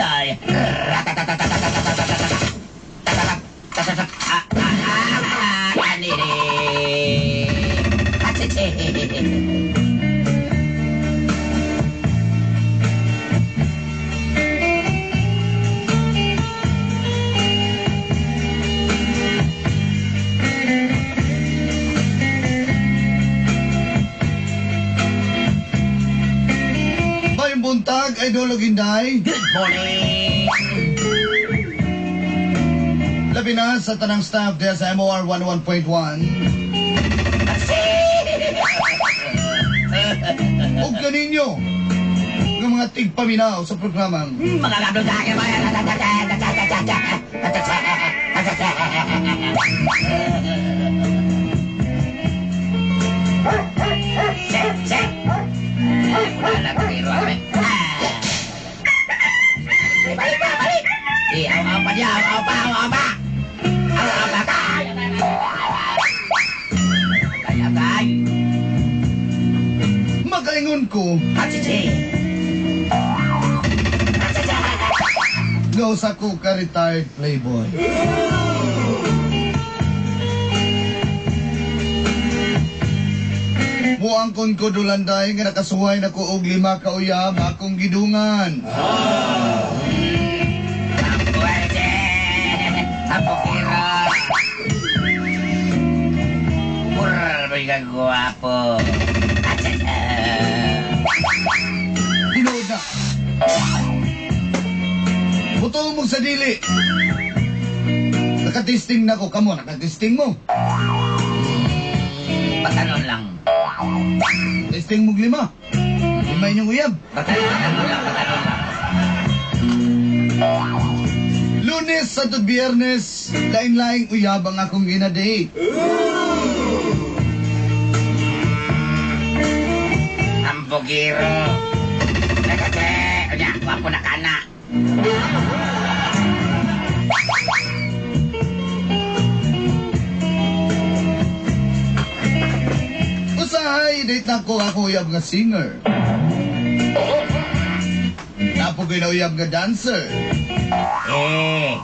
Inday. Mayong buntag, Idol ug Inday. Good morning. Labi na sa tanang staff diya sa MOR 11.1. Ug kaninyo nga mga tigpaminaw sa programang Mga kablo sa akin. Wala lang, pero ame. Balik pa, balik! Eh, aw-aw pa niya, aw-aw pa, aw-aw pa! Aw-aw pa ka! Kaya, kay! Makaingon ko Hachichi! nga usa ko ka retired playboy. Muangkon ko dulanday nga nakasuway na ko og 5 ka uyab akong gidungan. Ampukira! Purr, may guwapo. Tinuod na. Buto mo sa dili. Nakatesting na ko. Kamo, nakatesting mo. Patanon lang. Testing mo 5. 5 inyong uyab. Patanon lang, patanon lang. Lunes sa to Biyernes, laing-laing uyab ang akong ginadate. Ampukiro. Nakate. Unya, gwapo na kana. Usahay, date na ko ako uyab nga singer. Napo ko'y nauyab nga dancer. Eh.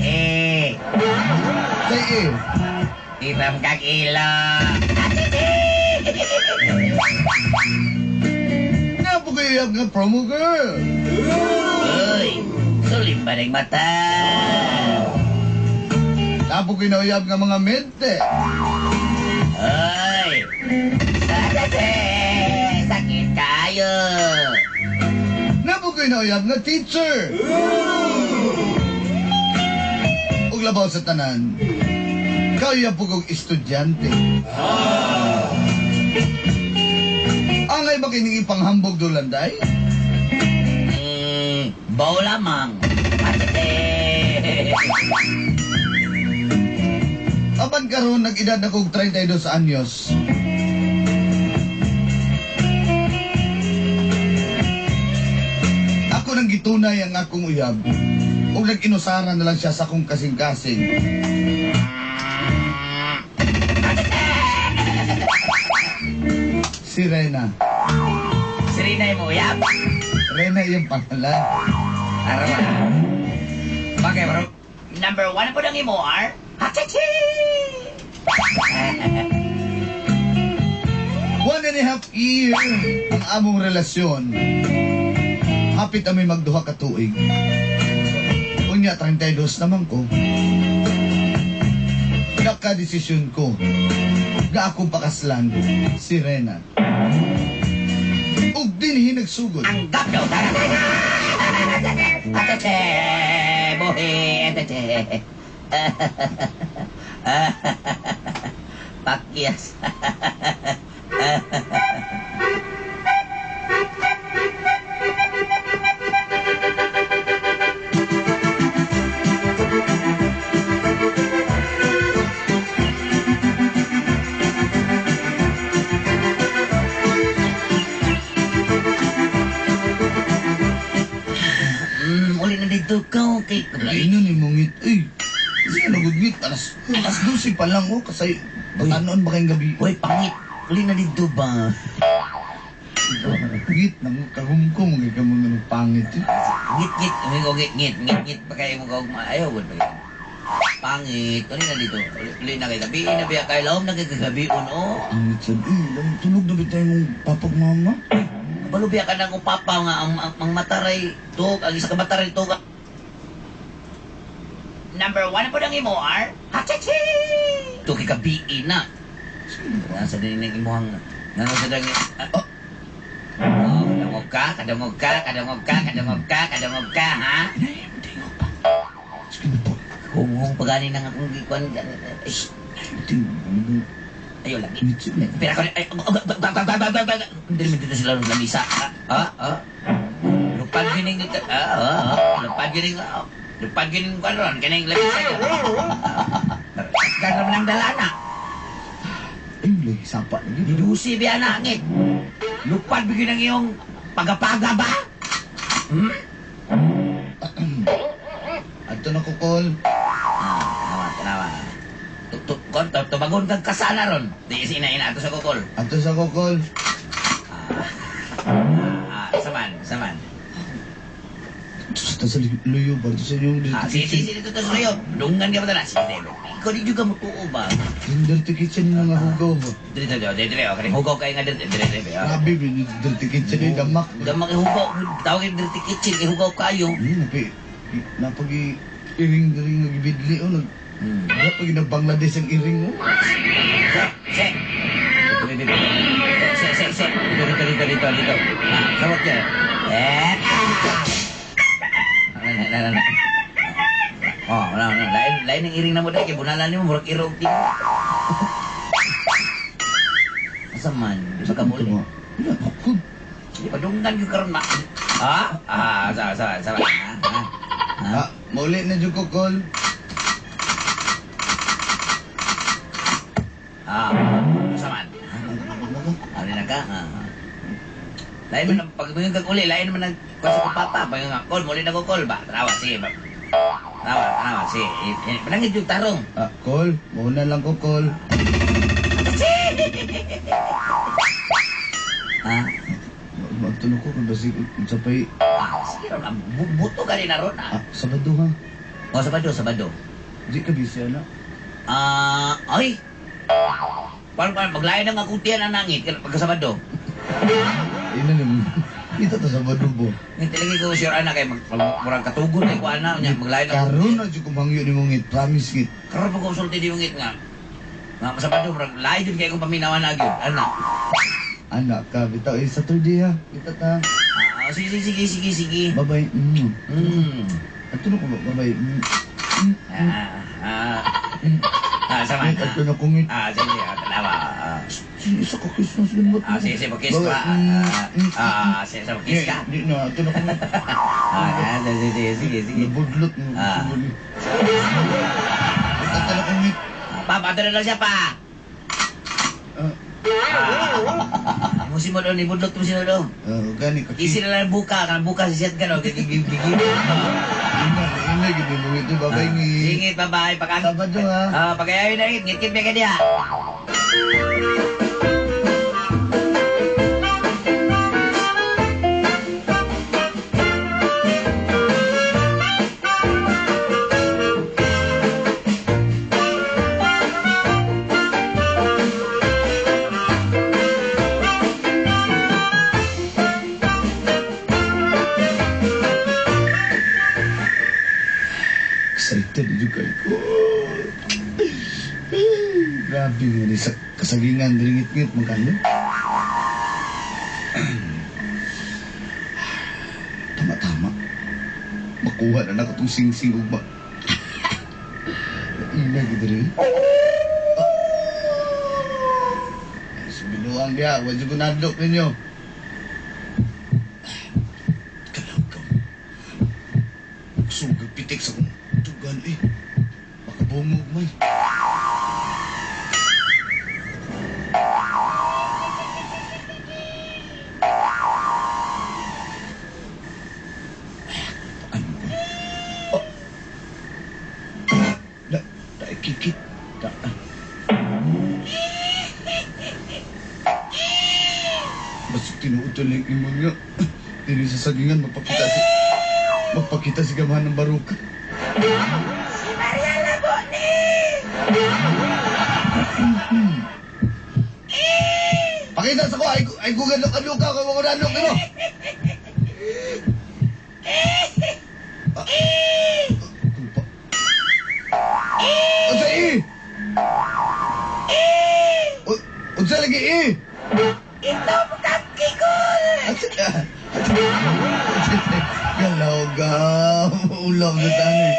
Eh. Say eh, Iram kag ilo. Napo ko'y uyab nga promo girl. Uy, sulim ba ng mata? Napo ko'y nauyab nga mga mente. Uy, sakit, sakit kayo. Napo ko'y nauyab nga teacher. Ug labaw sa tanan, kaya po kong estudyante. Angay ba kining ipanghambog dulanday? Baw lamang. Atete. Apan karon nag-edad na kog 32 anyos. Ako nang gitunay ang akong uyab. Ug nag-inusaran na lang siya sa akong kasing-kasing. Si Rena. Si Rena mo uyab? Rena yung pangalan. Araw. Bakit bro? Number 1 po ng imo, ar? Hachichi! 1.5 year ang among relasyon. Hapit kami magduha ka tuig. Unya, 32 naman ko. Nakadesisyon ko. Nga akong pakaslan si Rena. Ug dinhi nagsugod. Ang gabdo! Atete! Buhi! Atete! Pakyas. Uli na dito ka, okay. Ay na ni mongit. Ay, siya nagugit. Alas 12 pa lang, oh. Kasi, batanon ba kayong gabi? Uy, pangit. Uli na dito ba? Ngit nang kagumkom kay ka mga pangit. Eh. Ngit ngit, umi ko ngit ngit ngit ngit pa kayo mo kog ayaw gud pa kayo. Pangit, uli na dito. Uli na kay gabi na biya kay laom na kay gabi oh. Pangit sad. Eh, tunog na bitay mong papag mama. Kabalo biya ka na kung papa nga ang mataray tug, ang isa ka mataray tug. Number 1 po ng imo ar. Hachachi. Tuki ka bi na. Nasa din ning imuhang nasa din. Oh. Oh, kadungog ka, kadungog ka, kadungog ka, kadungog ka, kadungog ka, ha? Tingog pa. Sige na po. Hunghong pagani nang akong gikuan. Ay, Tingog. ayo lagi. Ngit sad. Pero ako, ay, hindi naman dito sila ng lamisa. Ah, ah. Lupad yun yung, ah, ah, lupad yun yung, lupad yun yung kanon, kaning lamisa. Gano'n lang dala na. Ay, lagi sapa lagi. Didusi biya na, angit. Lupad bigyan ng iyong pagapaga ba? Hmm? Ato na ko call. Ah, tanawa, tanawa. Tubagon kang kasana ron. Di ina ina ato sa kukol. Ato sa ko call. Ah, saman, saman. Sa luyo ba? Sa inyong Ah, dirty sige, sige, kitchen. sige, dito sa luyo. Dungan ka ba na? Sige, ikaw di juga mutuo ba? Yung dirty kitchen yung mga hugaw ba? Dire, dire, dire, dire, okay. Hugaw kayo nga dire, dire, dire. Grabe, yung dirty kitchen yung damak. Damak hugaw, tawag yung dirty kitchen, kay hugaw kayo. Napag iring diri nga gibidli oh nag napag nag Bangladesh ang iring oh. Se, se. Se, se, se. Dito, dito, dito, dito, dito. Ah, sabot niya. Eh. Na, na, na, na. Oh, wala, wala. Lain, lain ang iring na mo dahil. Kaya bunalan niyo, murag irog din. Asa man? Di ba ka muli? Wala ako. Di ba dunggan yung karon ma? Ah? Ah, sa, sa, sa. Ah, ah. Ah, mauli na jud ko call. Ah, asa man? Ano na ka? Ah. Lain man ang pag kag uli, lain man ang kuha sa papa, pag nga call, muli na ko call ba? Tanawa, sige ba? Tanawa, tanawa, sige. Panangit yung tarong. Ah, call. Mauna lang ko call. Ha? Magtulog ko kung basig sa pay. Ah, sige ron, buto ka rin na ron ah. Ah, Sabado ha. Oh, Sabado, Sabado. Di ka busy ana. Ah, ay. Paano paano maglain ang akong tiyan ang nangit pagka Sabado. Ina ni Ito to Sabado bo. Hindi lagi ko sure ana kay mag murag katugon kay ko ana nya maglain ang Karon na jud ko mangyo ni mong ngit, promise ngit. Karon pag konsulti di ngit nga. Nga Sabado murag lain jud kay kong paminawan na gyud ana. Anak ka, bitaw eh, Saturday ha. Kita ta. Ah, sige sige sige sige. Bye bye. Mm. Ato na ko ba? Bye bye. Mm. Ah, ah. Ah, sama. Ngit, ato na ko ngit. Ah, sige, ah, tanawa. Ah, Sige, isa ka Christmas limot. Ah, sige, sige, mag-kiss ka. Ah, ah, sige, sige, mag-kiss ka. Di na, ato na ko ngit. Ah, ah, sige, sige, sige, sige. Nabudlot. Ah. Ato na ko ngit. Ah, pa, pato na lang siya pa. Ah, Ah, mo si mo doon, ibudlot mo siya doon. ah, gani ka. Isi na lang buka, kanang buka si Seth gano, gigigigig. Ina, ina, gini mo ngit. Bye bye ngit. Singit, bye-bye. Pag Sabado ha. Ah, pagayaw na ngit, ngit-ngit ka diya. Excited na jud kayo ko. Grabe nga ni sa kasagingan diri ngit-ngit magkano. Tama-tama. Makuha na nako tong sing-sing ugma. Ina gid diri. Ay, sa binuang diha, wa jud ko nadlok ninyo. Kalaw ka. Sugag pitik sa kong tugan eh. Makabungog man. Ano ba? Oh. Da, da, kikit. Da, ah. Basig Tinuod lang imon nga. Dili sa sagingan magpakita si gamahan ng baruka. Si Maria Laboni! Pakita sa ko ay ay gugadlok adlok ka kay wala adlok nimo. Unsa i? Unsa lagi i? Ito kikol! Galaw ga, ulam sa tani.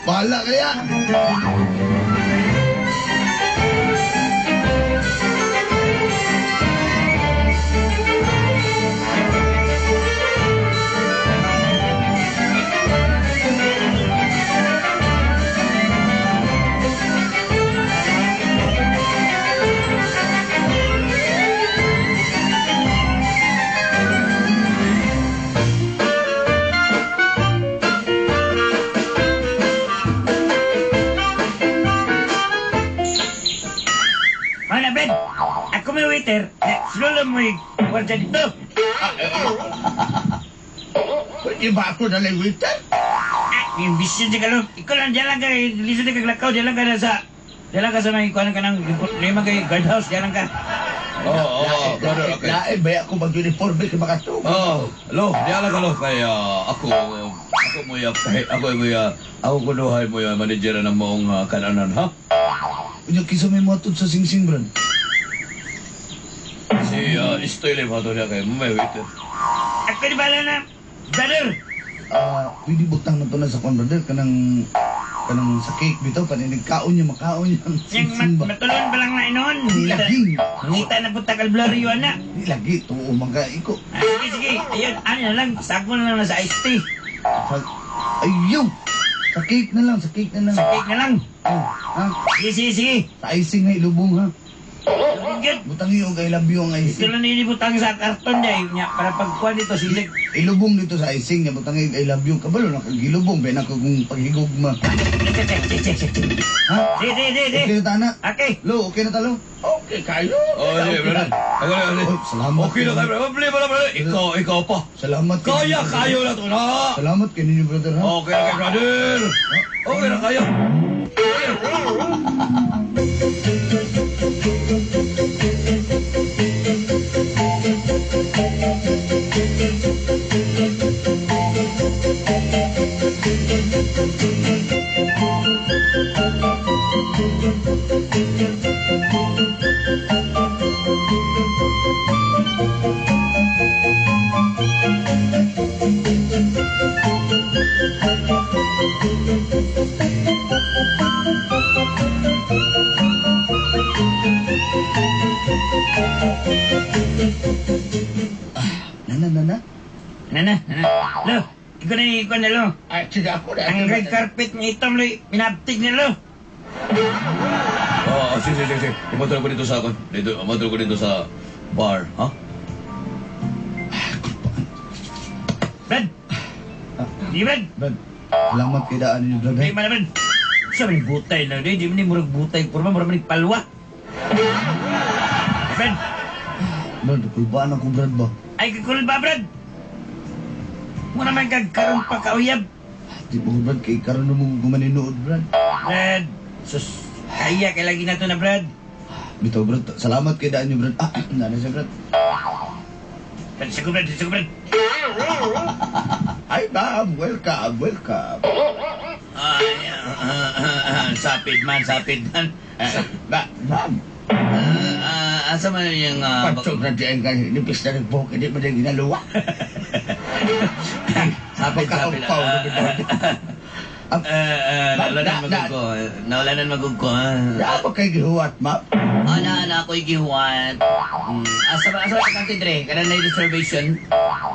Bahala kaya. Mana, Brad? Ako may waiter. Slow mo yung kwarta dito. Pwede ba ako na lang waiter? Ah, yung bisyo di ka lang. Ikaw lang, diyan lang ka. Lisod ka kaglakaw. Diyan lang ka na sa... Diyan lang ka sa may kuhanan ka ng... Lima kay guardhouse. Diyan lang ka. Oo, oh, brother, okay. Lain ba ako mag-uniforme kay makatug? Oh, lo, di ala ka lo kay ako ako mo ya kay ako mo ya ako kunuhay mo ya manager ng maong kananan ha. Unya kinsa may moatod sa singsing, Brad? Si Istoy lang ato niya kay may waiter. Ako di bala na. Brother! Ah, pwede butang na to na sa kwan, brother, kanang kanang sa cake bitaw paninig kaon niya makaon niya ang Yung singsing ba. matulon pa lang na inon. Lagi. Mangita na punta kalblaryo, ana. Di lagi tuo man ka iko. Ah, sige, sige. Ayun, ano na lang. Sago na lang na sa iced tea. Sa, ayaw! Sa cake na lang, sa cake na lang. Sa cake na lang. Oh, ha? Sige, sige, sige. Sa icing nga ilubong ha. Good. Butang iyo I love you ang Ito icing. lang inibutang sa karton niya. Nya, para pagkuha dito, sige. Ilubong dito sa icing niya, butang iyo I love you. Kabalo na kagilubong, ba na kung paghigugma. Check, check, check, check, check. Ha? Sige, sige, sige, sige. Okay na tana? Okay. Lo, okay na talo? Okay kayo. Oh, sige, brother. Ako na, ako. Oy, salamat. Okay na kayo, brother. Problema na, brother. Ikaw, ikaw pa. Salamat. kay Kaya, ninyo, kayo na to na. Salamat kay ninyo, brother, ha? Okay na kayo, brother. Okay na kayo. Nana, nana. Nana, nana. Lo, ikaw na ikaw na lo. Ay, sige ako na. Ang red carpet ng itom, lo, pinabtig na lo. Oh, sige, sige, sige. Imatulog ko dito sa ako. Dito, imatulog ko dito sa bar, ha? Brad! Di, Brad? Brad, salamat kay daan ninyo, brother. Di, man, Brad. Sa may butay na, di, di man ni murag butay. Puro man, murag man ni palwa. Brad, Brad, kulbaan ako, Brad ba? ay kakul ba, Brad? Muna man kagkaroon pa kauyab. Di ba, Brad, kay karon na mo gumaninood, Brad. Brad, sus, kaya kay lagi na to na, Brad. Bitaw, Brad. Salamat kay daan niyo, Brad. Ah, nana siya, Brad. Brad, sago, Brad, sago, Brad. Ay, ma'am, welcome, welcome. Ay, sapid man, sapid man. Ma'am, Asa man yung... patsog na diyan kayo. Nipis na rin buhok, hindi mo din ginaluwa. Sapid, sapid. Pagkaupaw na bitaw. Naulanan magug ko. Naulanan magug ko. Dapat kay gihuwat, ma'am. Ana, ana, ako'y gihuwat. Asa ba, asa ba kang tidre? Kanang na reservation?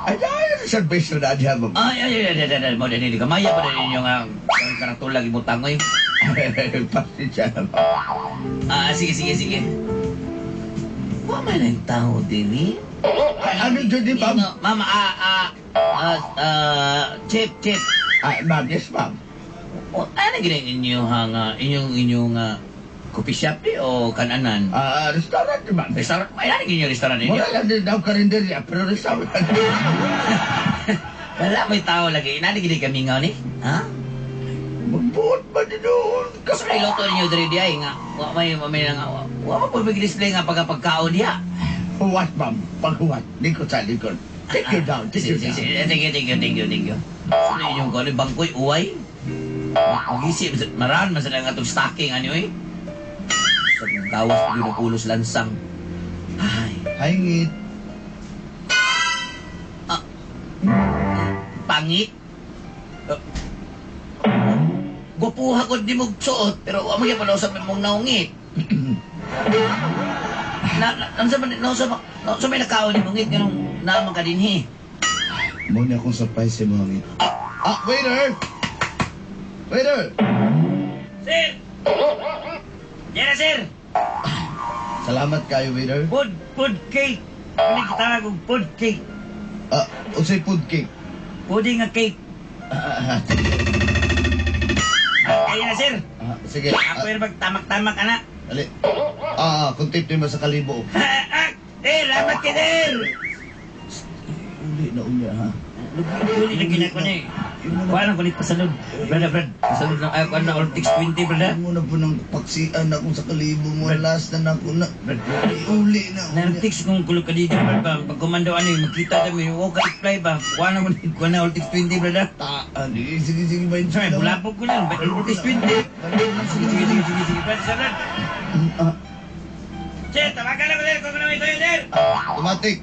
Ay, dahil reservation na diyan, ma'am. Ay, ay, ay, ay, ay, ay, mo din kamaya pa din yung karatulag ibutang oy. Pasensya na, ma'am. Ah, sige, sige, sige. Wa man ang tao diri. Ay, ano dyan di, ma'am? Ino, mama, chip, chip. Ay, ma'am, yes, ma'am. O, ano gina inyo hanga, inyong, inyong, Coffee shop di o kananan? Ah, restaurant ma'am. Restaurant? May nani ninyo restaurant ninyo? Wala lang din daw karinderya, pero restaurant. Wala may tao lagi. Nani gini kami nga ni? Ha? Magbuot ba din doon? Kasi may loto ninyo diri di ay nga. Wa may wa may nga wa wa po may display nga pagkapagkaon diha. Huwat, ma'am. Paghuwat. Likod sa likod. Take you down, take you Sige, down. sige, thank you, thank you, thank you, thank you. Sino inyong kuno bangkoy uway? Magisip maran man sa nga atong stocking ani oy. Sa gawas gyud ang ulos lansang. Ay, Hi, ngit. Pangit. Gwapuha ko di mo suot, pero wa mo gyud sa mong naungit. Na na unsa man no sa no sa may nakaon ni mongit nganong naa man ka dinhi. Mo ni akong surprise si mga ngit. Ah, waiter! Waiter! Sir. Yan na, sir. Salamat kayo, waiter. Food food cake. Kani kita og food cake. Ah, unsay food cake? Pudding nga cake. Ah, ah, sige. Kaya na, sir. Ah, sige. Ako Ah, yung magtamak-tamak ana. dali. Ah, ah, kung tip mo sa kalibo. Ah, eh, lamat ka, sir. Uli na unya, ha? Uli na ginako ni. Kuha lang kulit pasalod. Brad, brad. Pasalod lang. Ay, kuha na all 620, brad. Mo na po ng paksian akong sa kalibo mo. Last na nako na. Brad, Uli na unya. Nartix kung kulo ka dito, brad ba? Pag komando ano, magkita kami, huwag ka reply ba? Kuha na kulit, kuha na all 620, brad. Taan. Eh, sige, sige, ba Sorry, bulabog ko lang. All 620. Sige, sige, sige, sige, sige, brad, sir, brad. Ah, Sir, tawagan lang ko, sir. Kung ano ito yun, sir. automatic.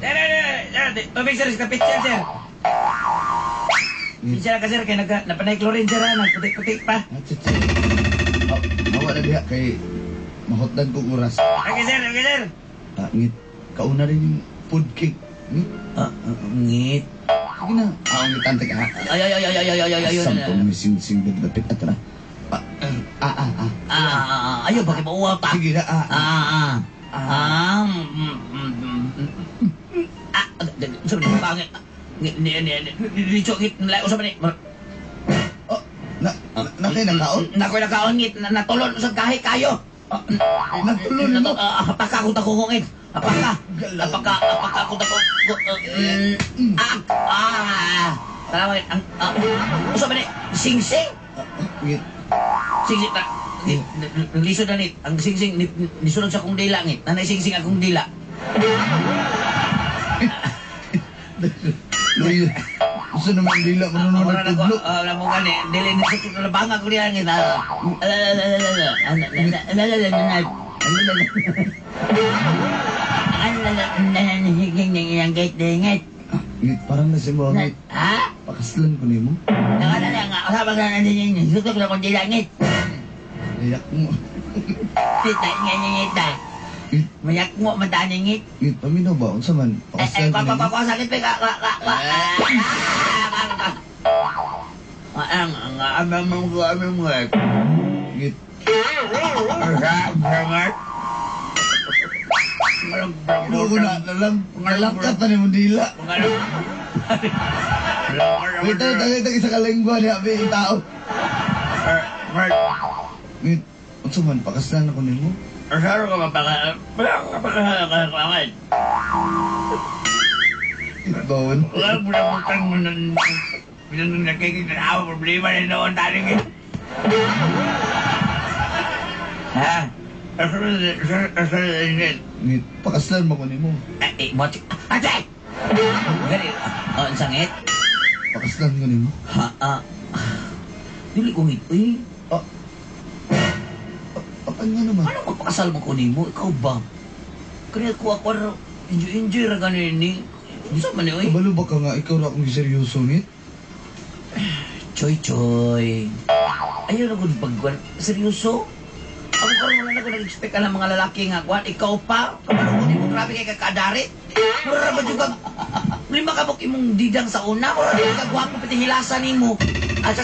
Sir, sir, sir, sir, tubig, sir, kapit, sir, sir. Pinsa ka, sir, kaya nagka, napanay chlorine, sir, ha? Nagputik-putik pa. Ah, tsi, tsi. Ah, hawa na diha kay mahotdan kong oras. Okay, sir, okay, sir. Ah, ngit. Kauna rin yung food cake. Ngit. Ah, ngit. Sige na. Ah, ngit ante ka ha. Ay, ay, ay, ay, ay, ay, ay, ay, ay, Sampung may sing-sing dapit at na. Ah, ah, ah, ah. Ah, ah, ah, ayaw, bakit mauwaw ta? Sige na, ah, ah. Ah, ah. Ah, mm, mm, mm, mm. Ah, sabi ni pangit. Ni ni ni ni ni ngit nilay usap ni. Oh, na, na, na kayo nakaon? Nakoy nakaon ngit natulon sa gahi kayo. Natulon mo? Apaka ko tako ngit. Apaka. Galaw. Apaka apaka ko tako. Ah, ah. Tama ang usap ni sing-sing. Ah, ngit. Sing-sing ta. Lisod na nit. Ang sing-sing nisulod sa akong dila ngit. Nanay sing-sing akong dila. Luyo. Gusto naman dila mo naman Wala na ko, nagtudlo. wala mo gani. Dili ni sa labanga ko niya ngit. Ngit, parang nasi mo ngit. Ha? Pakaslan ko nimo. Layak mo. Ngit, Mayak mo mataningit. ngit, paminaw ba? Unsa man? Eh, eh, Pakaslan ko kwa, kwa, nimo. kwa, kwa, sakit pa, kwa, kwa, kwa, kwa. Ah, ah, ah, ah. Ang, ang, ang, ang, ang, ang, ang, ang, Ngit. Ginoo ko na, nalang, nalangkat na ni mo dila. Wait, tayo, tayo, tayo, isa ka lingwa niya, be, yung tao. Ngit, unsa man, pakaslan ako nimo. Ngit, bawon. Ha? Ngit, pakaslan mo ko nimo. Eh, eh, mo, ate! Gani, oh, ang sangit? Pakaslan ko nimo. Ha, ah. Dili ko ngit, uy. Ah, apan nga naman. Ano magpakasal mo ko nimo? Ikaw ba? Kaya ko ako, enjoy, enjoy ra gani ni. Unsa man ni, uy? Kabalo ba ka nga, ikaw ra akong seryoso, ngit? Choy, choy. Ayaw na kung pagkuhan. Seryoso? Ako karon wala na ko nag-expect ka ng mga lalaki nga kuan. Ikaw pa, kabalo ko nimo grabe kay kakadarit. Mura ba jud kag lima ka buk imong didang sa una, mura ba ka gwapo pati hilasan nimo. Asa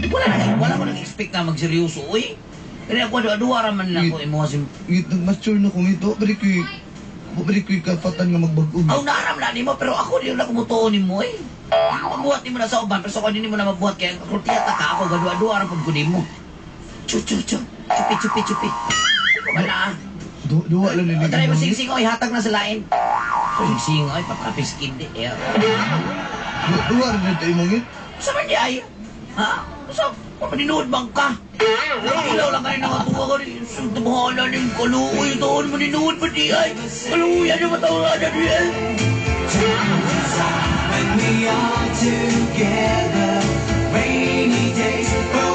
wala na wala ko nag-expect nga magseryoso, uy. Kaya ako duwa-duwa ra man ako imo sim. Ngit, nag-mature na kong ito. Pero kay, Wa ba ko'y karapatan nga magbag-o? Aw, naaram na nimo, pero ako di na kumutuo nimo eh. Mabuhat nimo na sa uban, pero sa ko di mo na mabuhat kaya kung tiyata ka ako gadua-dua ra pud ko nimo. Chu chu chu. Chupi chupi chupi. Wala ah. Duwa lang ni Try mo sing-sing oy, hatag na sa lain. Sing-sing oy, papkapiskin di. Eh. Duwa rin na tayo mangit. Sa man di ay? Ha? Sa maninuod bang ka? Ilaw lang kayo nakatuwa ko rin. Sa ning kaluoy taon maninuod pa di ay. Kaluoy ano matawala na di ay. When we are together, rainy days.